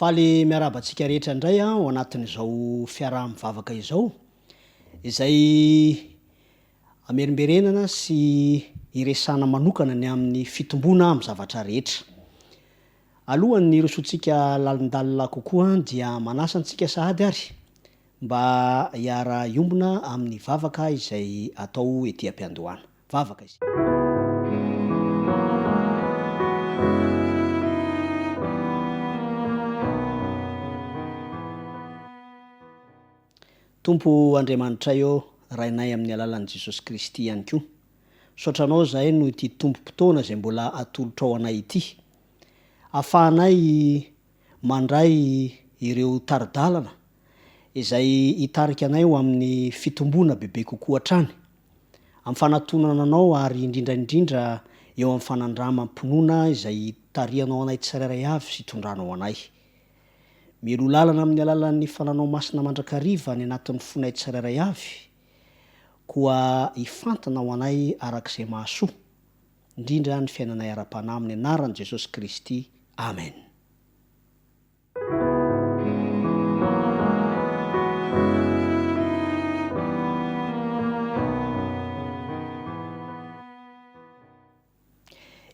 Faly miarahaba antsika rehetra indray aho ao anatin'izao fiaraha-mivavaka izao, izay hamerimberenana sy hiresahana manokana ny amin'ny fitomboana amin'ny zavatra rehetra. Alohan'ny hirosoantsika lalindalina kokoa dia manasa antsika sahady ary mba hiara-hiombona amin'ny vavaka izay atao ety am-piandohana. Vavaka isika. Tompo Andriamanitray ô, Rainay amin'ny alalan'i Jesosy Kristy ihany koa, misaotra Anao izahay noho ity tombom-potoana izay mbola atolotrao anay ity, ahafahanay mandray ireo tari-dalana izay hitarika anay ho amin'ny fitomboana bebe kokoa hatrany, amin'ny fanatonana Anao ary indrindra indrindra eo amin'ny fanandramam-pinoana izay hitarihanao anay tsirairay avy sy hitondranao anay. Mialoha lalana amin'ny alalan'ny fananao masina mandrakariva any anatin'ny fonay tsirairay avy, koa hifantina ho anay araka izay mahasoa indrindra ny fiainanay ara-panahy amin'ny anaran'i Jesosy Kristy, Amen.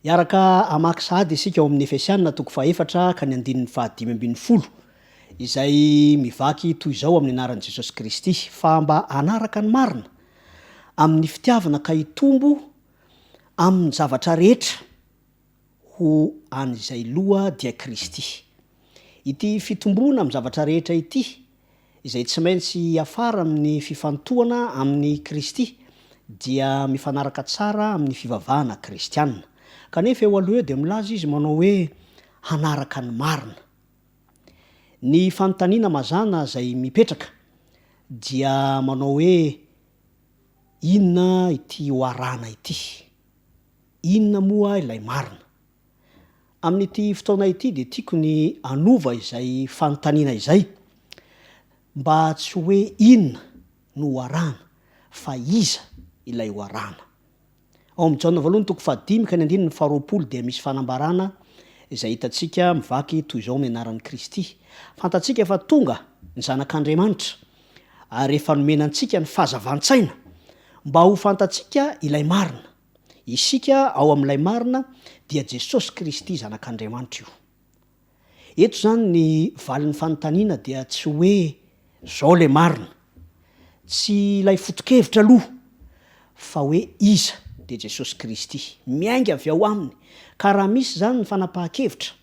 Hiaraka hamaky sahady isika ao amin'ny Efesiana toko fahefatra ka ny andininy fahadimy ambin'ny folo, izay mivaky toy izao amin'ny anaran'i Jesosy Kristy, Fa mba hanaraka ny marina amin'ny fitiavana ka hitombo amin'ny zavatra rehetra ho an'izay loha dia Kristy. Ity fitomboana amin'ny zavatra rehetra ity, izay tsy maintsy hiafara amin'ny fifantohana amin'i Kristy, dia mifanaraka tsara amin'ny fivavahana kristiana. Kanefa eo aloha eo dia milaza izy manao hoe hanaraka ny marina. Ny fanontaniana mazàna izay mipetraka dia manao hoe inona ity hoarahana ity? Inona moa ilay marina? Amin'ity fotoana ity dia tiako ny hanova izay fanontaniana izay mba tsy hoe inona no ho arahana fa iza ilay ho arahana. Ao amin'ny Jaona voalohany toko fahadimy ka ny andininy faharoapolo dia misy fanambarana izay hitantsika mivaky toy izao amin'ny anaran'i Kristy, Fantatsika fa tonga ny Zanak'Andriamanitra ary efa nomena antsika ny fahazavan-tsaina mba ho fantatsika ilay marina. Isika ao amin'ilay marina dia Jesosy Kristy Zanak'Andriamanitra io. Eto izany ny valin'ny fanontaniana dia tsy hoe zao ilay marina, tsy ilay foto-kevitra aloha fa hoe iza dia Jesosy Kristy. Miainga avy ao aminy. Ka raha misy izany ny fanapahan-kevitra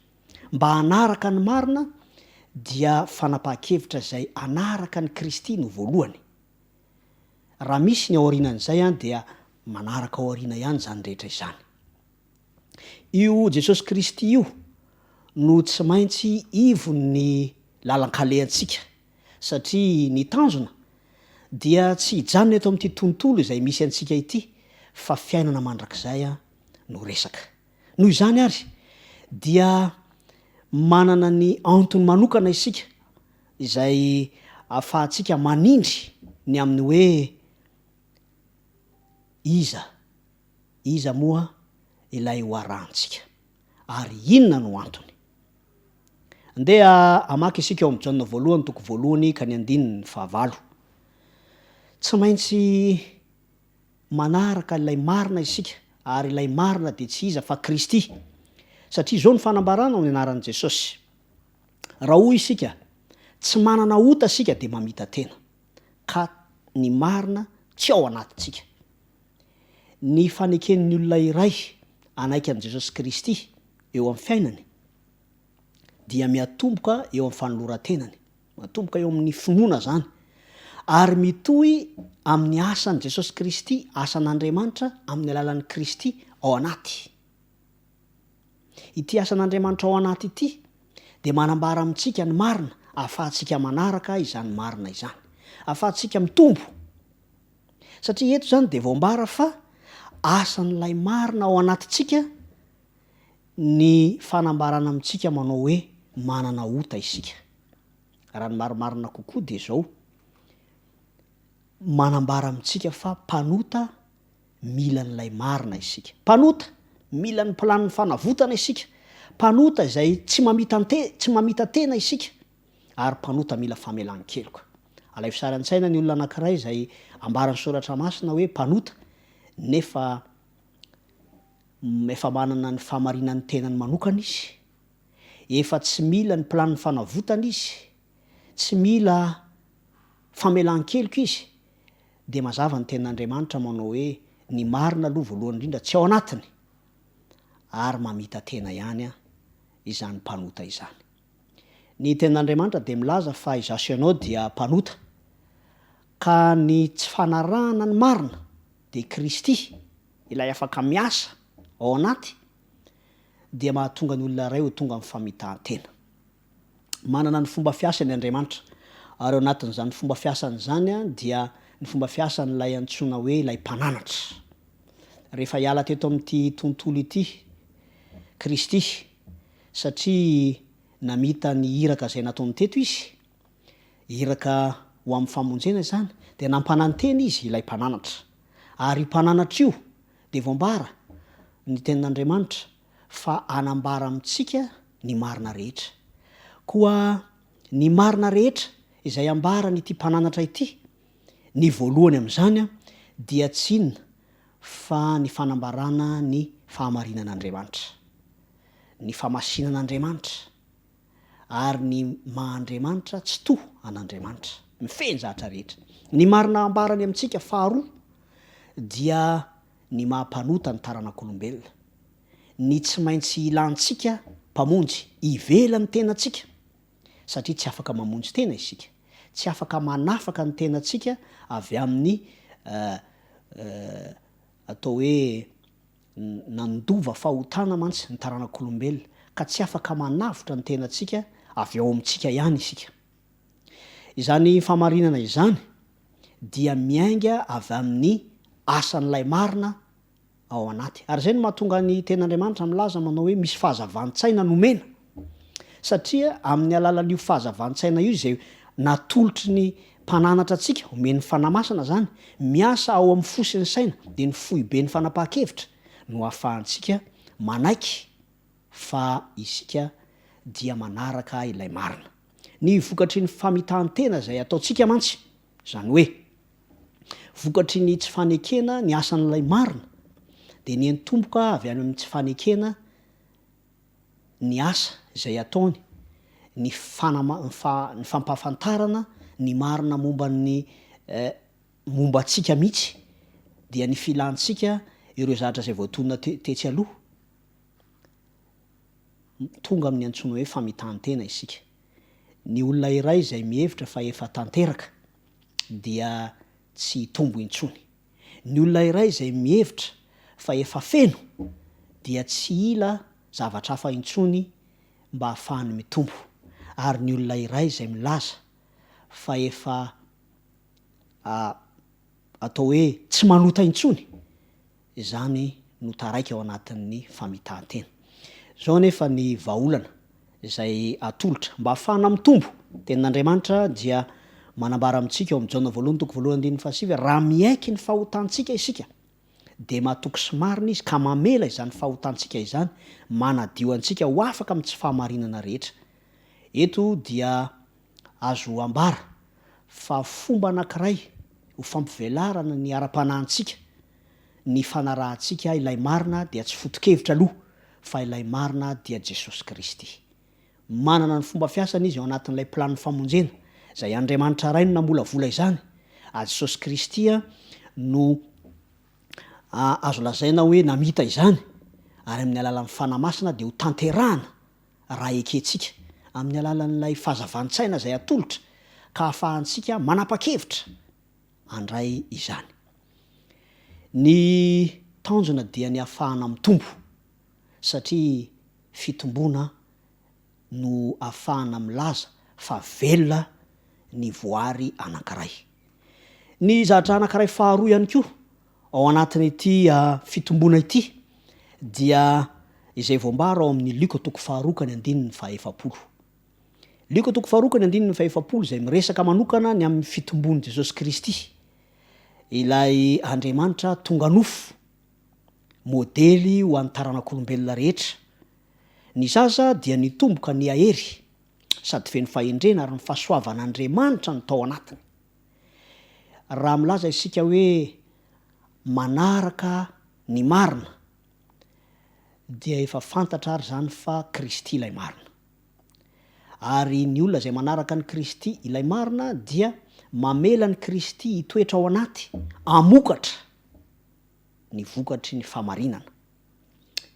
mba hanaraka ny marina dia fanapahan-kevitra izay hanaraka an'i Kristy no voalohany. Raha misy ny ao aorianan'izay dia manaraka ao aoriana ihany izany rehetra izany. Io Jesosy Kristy io no tsy maintsy ivon'ny lalan-kalehantsika satria ny tanjona dia tsy hijanona eto amin'ity tontolo izay misy antsika ity fa fiainana mandrakizay no resaka. Noho izany ary dia manana ny antony manokana isika izay ahafahantsika manindry ny amin'ny hoe iza, iza moa ilay ho arahantsika ary inona no antony. Andeha hamaky isika ao amin'ny Jaona voalohany toko voalohany ka ny andininy fahavalo. Tsy maintsy manaraka ilay marina isika ary ilay marina dia tsy iza fa Kristy. Satria izao no fanambarana ao amin'ny anaran'i Jesosy. Raha hoy isika, tsy manana ota isika dia mamita-tena, ka ny marina tsy ao anatintsika. Ny faneken'ny olona iray hanaiky an'i Jesosy Kristy eo amin'ny fiainany dia miatomboka eo amin'ny fanoloran-tenany, matomboka eo amin'ny finoana izany, ary mitohy amin'ny asan'i Jesosy Kristy, asan'Andriamanitra amin'ny alalan'i Kristy ao anaty. Ity asan'Andriamanitra ao anaty ity dia manambara amintsika ny marina ahafahantsika manaraka izany marina izany. Ahafahantsika mitombo. Satria eto izany dia voambara fa asan'ilay marina ao anatintsika ny fanambarana amintsika manao hoe manana ota isika. Raha ny marimarina kokoa dia izao, manambara amintsika fa mpanota Mila an'ilay marina isika. Mpanota, mila ny planin'ny fanavotana isika. Mpanota izay tsy mamitan-te, tsy mamita-tena isika, ary mpanota mila famelan-keloka. Alaivo sary an-tsaina ny olona anankiray izay ambaran'ny Soratra Masina hoe mpanota, nefa efa manana ny fahamarinan'ny tenany manokana izy, efa tsy mila ny planin'ny fanavotana izy, tsy mila famelan-keloka izy, dia mazava ny tenin'Andriamanitra manao hoe ny marina aloha voalohany indrindra tsy ao anatiny, ary mamita-tena ihany izany mpanota izany. Ny tenin'Andriamanitra dia milaza fa izaho sy ianao dia mpanota, ka ny tsy fanarahana ny marina dia Kristy, ilay afaka miasa ao anaty, dia mahatonga ny olona iray ho tonga amin'ny famitahan-tena. Manana ny fomba fiasany Andriamanitra, ary ao anatin'izany fomba fiasany izany dia ny fomba fiasan'ilay antsoina hoe ilay mpananatra. Rehefa hiala teto amin'ity tontolo ity Kristy, satria namita ny iraka izay nataony teto Izy, iraka ho amin'ny famonjena izany, dia nampanantena Izy ilay mpananatra. Ary io mpananatra io dia voambara ny tenin'Andriamanitra fa hanambara amintsika ny marina rehetra. Koa ny marina rehetra izay ambaran'ity mpananatra ity, ny voalohany amin'izany dia tsy inona fa ny fanambarana ny fahamarinan'Andriamanitra, ny famasinan'Andriamanitra, ary ny maha Andriamanitra tsy toa an'Andriamanitra, mifehy ny zavatra rehetra. Ny marina ambarany amintsika faharoa dia ny maha mpanota ny taranak'olombelona, ny tsy maintsy ilantsika Mpamonjy ivelan'ny tenantsika, satria tsy afaka mamonjy tena isika, tsy afaka manafaka ny tenantsika avy amin'ny atao hoe nandova fahotana mantsy ny taranak'olombelona, ka tsy afaka manavotra ny tenantsika avy ao amintsika ihany isika. Izany fahamarinana izany dia miainga avy amin'ny asan'ilay marina ao anaty. Ary izay no mahatonga ny Tenin'Andriamanitra milaza manao hoe misy fahazavan-tsaina nomena. Satria amin'ny alalan'io fahazavan-tsaina io izay natolotry ny Mpananatra antsika, omen'ny Fanahy Masina izany, miasa ao amin'ny fo sy ny saina, dia ny foiben'ny fanapahan-kevitra no ahafahantsika manaiky fa isika dia manaraka ilay marina. Ny vokatry ny famitahan-tena izay ataontsika mantsy, izany hoe, vokatry ny tsy fanekena ny asan'ilay marina, dia niantomboka avy any amin'ny tsy fanekena ny asa izay ataony, ny fanama, ny fampahafantarana ny marina momba ny momba antsika mihitsy, dia ny filantsika ireo zavatra izay voatonona tetsy aloha. Tonga amin'ny antsoina hoe famitahan-tena isika. Ny olona iray izay mihevitra fa efa tanteraka dia tsy hitombo intsony. Ny olona iray izay mihevitra fa efa feno dia tsy hila zavatra hafa intsony mba hahafahany mitombo. Ary ny olona iray izay milaza fa efa atao hoe tsy manota intsony, izany no taraiky ao anatin'ny famitahan-tena. Izao anefa ny vahaolana izay atolotra mba hahafahana mitombo. Tenin'Andriamanitra dia manambara amintsika ao amin'ny Jaona voalohany toko voalohany andininy fahasivy, raha miaiky ny fahotantsika isika, dia matoky sy marina Izy ka mamela izany fahotantsika izany, manadio antsika ho afaka amin'ny tsy fahamarinana rehetra. Eto dia azo ambara fa fomba anankiray ho fampivelarana ny ara-panahintsika ny fanarahantsika ilay marina dia tsy foto-kevitra aloha fa ilay marina dia Jesosy Kristy. Manana ny fomba fiasany Izy ao anatin'ilay planin'ny famonjena izay Andriamanitra Ray no namolavola izany ary Jesosy Kristy no azo lazaina hoe namita izany ary amin'ny alalan'ny Fanahy Masina dia ho tanterahana raha ekentsika, amin'ny alalan'ilay fahazavan-tsaina izay atolotra ka ahafahantsika manapa-kevitra handray izany. Ny tanjona dia ny hahafahana mitombo, satria fitomboana no ahafahana milaza fa velona ny voary anankiray. Ny zavatra anankiray faharoa ihany koa ao anatin'ity fitomboana ity dia izay voambara ao amin'ny Lioka toko faharoa ka ny andininy fahaefapolo. Lioka toko faharoa ka ny andininy fahaefapolo izay miresaka manokana ny amin'ny fitombon'i Jesosy Kristy, ilay Andriamanitra tonga nofo, modely ho an'ny taranak'olombelona rehetra. Ny zaza dia nitombo ka nihahery, sady feno fahendrena ary ny fahasoavan'Andriamanitra no tao anatiny. Raha milaza isika hoe manaraka ny marina, dia efa fantatra ary izany fa Kristy ilay marina. Ary ny olona izay manaraka an'i Kristy ilay marina dia mamela an'i Kristy hitoetra ao anaty, hamokatra ny vokatry ny fahamarinana.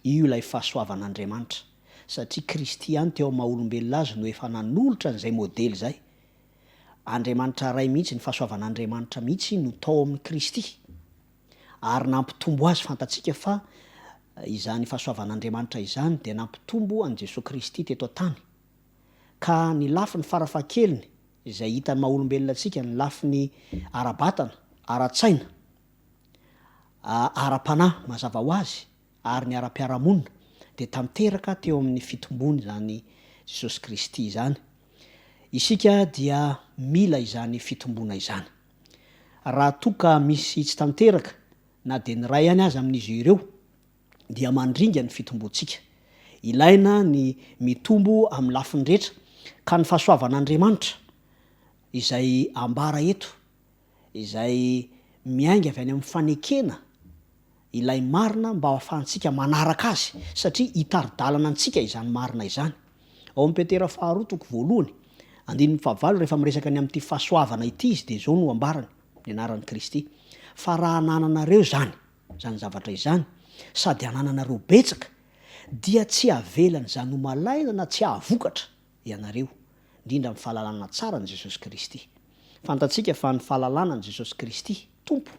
Io ilay fahasoavan'Andriamanitra, satria Kristy ihany teo amin'ny maha-olombelona Azy no efa nanolotra an'izay modely izay. Andriamanitra Ray mihitsy, ny fahasoavan'Andriamanitra mihitsy no tao amin'i Kristy. Ary nampitombo azy, fantatsika fa izany fahasoavan'Andriamanitra izany dia nampitombo an'i Jesoa Kristy teto an-tany. Ka ny lafiny farafahakeliny izay hitan'ny maha-olombelona antsika, ny lafiny ara-batana, ara-tsaina, ara-panahy mazava ho azy, ary ny ara-piarahamonina dia tanteraka teo amin'ny fitombony izany Jesosy Kristy izany. Isika dia mila izany fitomboana izany. Raha toa ka misy tsy tanteraka na dia ny iray ihany aza amin'izy ireo dia mandringa ny fitomboantsika. Ilaina ny mitombo amin'ny lafiny rehetra ka ny fahasoavan'Andriamanitra izay ambara eto izay miainga avy any amin'ny fanekena ilay marina mba hahafahantsika manaraka azy satria hitari-dalana antsika izany marina izany. Ao amin'ny Petera faharoa toko voalohany, andininy fahavalo rehefa miresaka ny amin'ity fahasoavana ity izy dia izao no ambarany, ny anaran'i Kristy, Fa raha anananareo izany, izany zavatra izany, sady anananareo betsaka, dia tsy havelan'izany ho malaina na tsy hahavokatra ianareo, indrindra amin'ny fahalalana tsara an'i Jesosy Kristy. Fantatsika fa ny fahalalana an'i Jesosy Kristy, Tompo,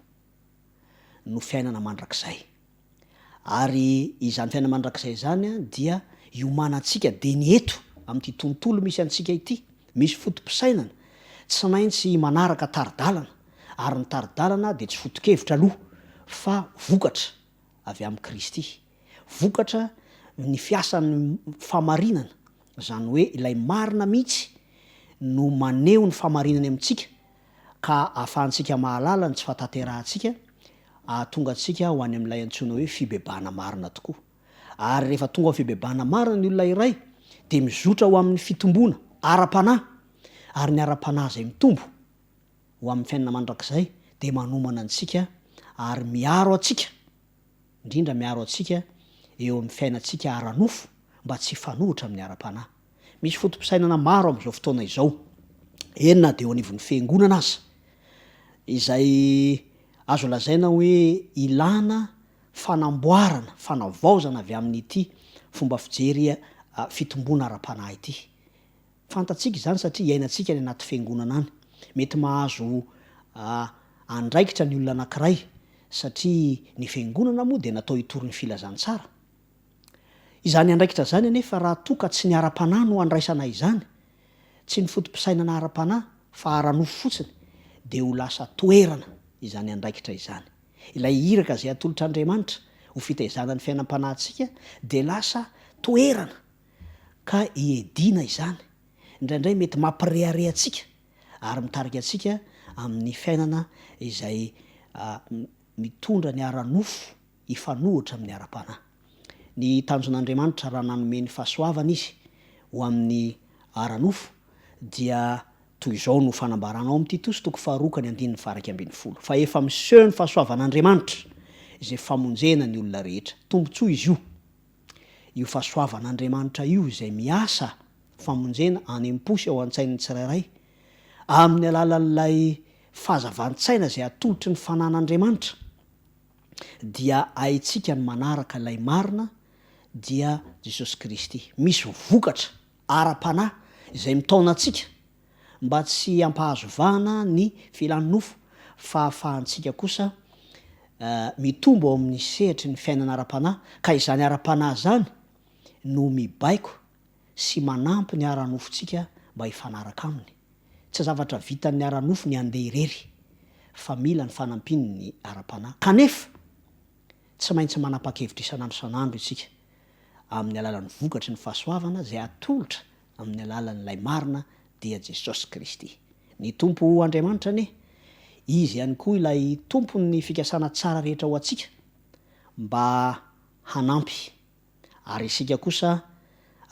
no fiainana mandrakizay. Ary izany fiainana mandrakizay izany dia iomanantsika dieny eto amin'ity tontolo misy antsika ity. Misy foto-pisainana, tsy maintsy manaraka tari-dalana, ary ny tari-dalana dia tsy foto-kevitra aloha fa vokatra avy amin'i Kristy. Vokatra ny fiasan'ny fahamarinana, izany hoe ilay marina mihitsy no maneho ny fahamarinany amintsika ka ahafahantsika mahalala ny tsy fahatanterahantsika, hahatonga antsika ho any amin'ilay antsoina hoe fibebahana marina tokoa. Ary rehefa tonga ao fibebahana marina ny olona iray, dia mizotra ho amin'ny fitomboana ara-panahy, ary ny ara-panahy izay mitombo ho amin'ny fiainana mandrakizay dia manomana antsika ary miaro antsika, indrindra miaro antsika eo amin'ny fiainantsika ara-nofo mba tsy hifanohitra amin'ny ara-panahy. Misy foto-pisainana maro amin'izao fotoana izao, eny na dia eo anivon'ny fiangonana aza, izay azo lazaina hoe ilana fanamboarana, fanavaozana avy amin'ity fomba fijery fitomboana ara-panahy ity. Fantatsika izany satria iainantsika any anaty fiangonana any. Mety mahazo andraikitra ny olona anankiray satria ny fiangonana moa dia natao hitory ny filazantsara. Izany andraikitra izany anefa raha toa ka tsy ny ara-panahy no andraisana izany, tsy ny foto-pisainana ara-panahy fa ara-nofo fotsiny, dia ho lasa toerana izany andraikitra izany. Ilay iraka izay atolotr'Andriamanitra ho fitaizana ny fiainam-panahintsika dia lasa toerana ka iediana izany. Indraindray mety mampirehareha antsika ary mitarika antsika amin'ny fiainana izay mitondra ny ara-nofo hifanohitra amin'ny ara-panahy. Ny tanjon'Andriamanitra raha nanome ny fahasoavana Izy ho amin'ny ara-nofo dia toy izao no fanambarana ao amin'ny Titosy toko faharoa ka ny andininy faha-11, Fa efa miseho ny fahasoavan'Andriamanitra, izay famonjena ny olona rehetra. Tombontsoa izy io. Io fahasoavan'Andriamanitra io izay miasa famonjena any am-po sy ao an-tsain'ny tsirairay, amin'ny alalan'ilay fahazavan-tsaina izay atolotry ny fanan'Andriamanitra. dia haintsika ny manaraka ilay marina dia Jesosy Kristy. Misy vokatra ara-panahy izay mitaona antsika mba tsy hampahazo vahana ny filan'ny nofo fa ahafahantsika kosa mitombo ao amin'ny sehatry ny fiainana ara-panahy ka izany ara-panahy izany no mibaiko sy manampy ny ara-nofontsika mba hifanaraka aminy. Tsy zavatra vitan'ny ara-nofo ny handeha irery, fa mila ny fanampian'ny ara-panahy. Kanefa, tsy maintsy manapa-kevitra isan'andro isan'andro isika, amin'ny alalan'ny vokatry ny fahasoavana izay atolotra amin'ny alalan'ilay marina, dia Jesosy Kristy. Ny Tompo Andriamanitra anie, Izy ihany koa ilay Tompon'ny fikasana tsara rehetra ho antsika, mba hanampy. Ary isika kosa.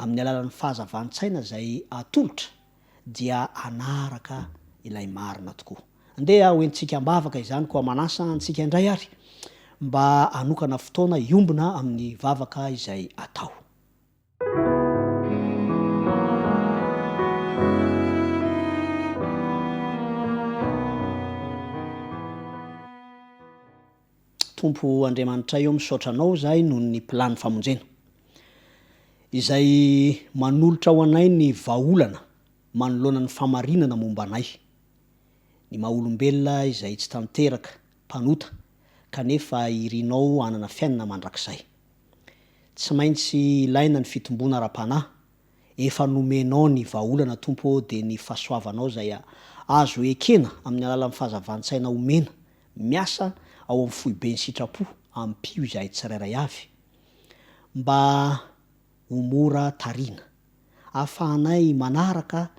Amin'ny alalan'ny fahazavan-tsaina izay atolotra dia hanaraka ilay marina tokoa. Andeha hoentintsika am-bavaka izany koa manasa antsika indray ary mba hanokana fotoana hiombona amin'ny vavaka izay atao. Tompo Andriamanitray ô misaotra Anao izahay noho ny plan famonjena izay manolotra ho anay ny vahaolana manoloana ny famarinana momba anay, ny maha olombelona izay tsy tanteraka, mpanota, kanefa irinao hanana fiainana mandrakizay. Tsy maintsy ilaina ny fitomboana ara-panahy, efa nomenao ny vahaolana Tompo ô dia ny fahasoavanao izay azo ekena amin'ny alalan'ny fahazavan-tsaina omena miasa ao amin'ny foiben'ny sitrapo ampio izahay tsirairay avy mba ho mora tarihina ahafahanay manaraka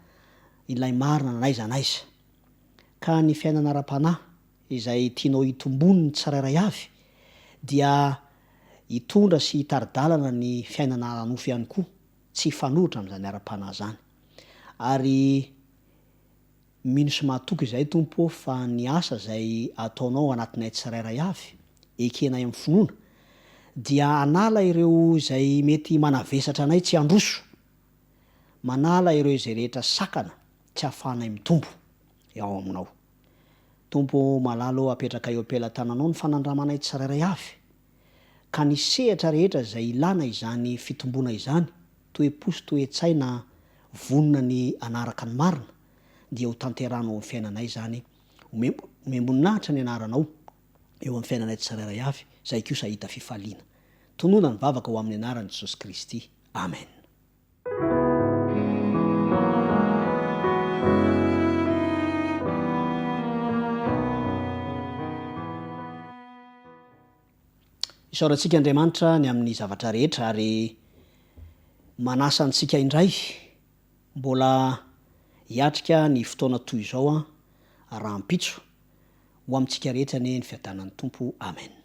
ilay marina n'aiza n'aiza ka ny fiainana ara-panahy izay tianao hitomboany ny tsirairay avy dia hitondra sy hitari-dalana ny fiainana ara-nofo ihany koa tsy hifanohitra amin'izany ara-panahy izany ary Mino sy mahatoky izahay Tompo ô fa ny asa izay ataonao ao anatinay tsirairay avy, ekenay amin'ny finoana, dia hanala ireo izay mety manavesatra anay tsy handroso, manala ireo izay rehetra sakana tsy ahafahanay mitombo ao aminao. Tompo ô malala ô apetrakay eo am-pelatananao ny fanandramanay tsirairay avy, ka ny sehatra rehetra izay ilana izany fitomboana izany, toe-po sy toe-tsaina vonona ny hanaraka ny marina, dia ho tanterahana ao amin'ny fiainanay izany, omem-boninahitra ny anaranao eo amin'ny fiainanay tsirairay avy, izahay kosa hahita fifaliana. Tonona ny vavaka ho amin'ny anaran'i Jesosy Kristy. Amen. Isaorantsika Andriamanitra ny amin'ny zavatra rehetra ary manasa antsika indray mbola hiatrika ny fotoana toy izao rahampitso. Ho amintsika rehetra anie ny fiadanan'ny Tompo. Amen.